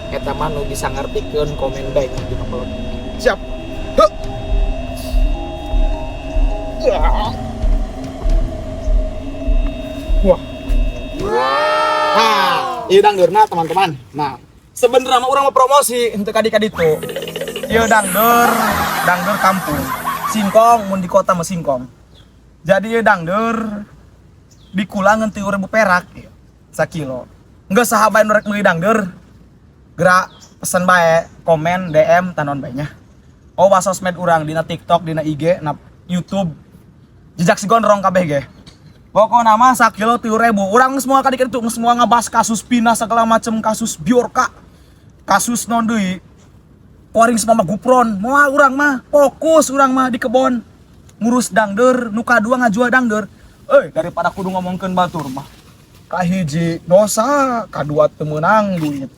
Eta mah nu bisa ngartikeun komen bae dina kolom. Siap. Heuh. Ya. Wah. Nah, ieu dangdeurna, teman-teman. Nah, sebenarnya mah urang mau promosi untuk adik-adik itu. Ieu dangdeur, dangdeur kampung. Singkong, mun di kota mah singkong. Jadi ieu dangdeur dikulangan 3.000 perak ieu, sakilo. Enggak sahabat nu rek meuli dangdeur, gerak pesen bae, komen, DM, tanon bae nya. Oh, sosmed urang dina TikTok, dina IG, na YouTube. Jejak si Gondrong kabeh ge. Pokoknya mah sakilo 3.000. Urang semua kali itu semua ngebahas kasus pindah segala macem, kasus Bjorka, kasus non deui. Kuaring semua mah gupron. Moal urang mah fokus urang mah di kebon ngurus dangder, nu kadua ngajual dangder. Eh, daripada kudu ngomongkeun batur mah. Kahiji dosa, kadua teu meunang duit.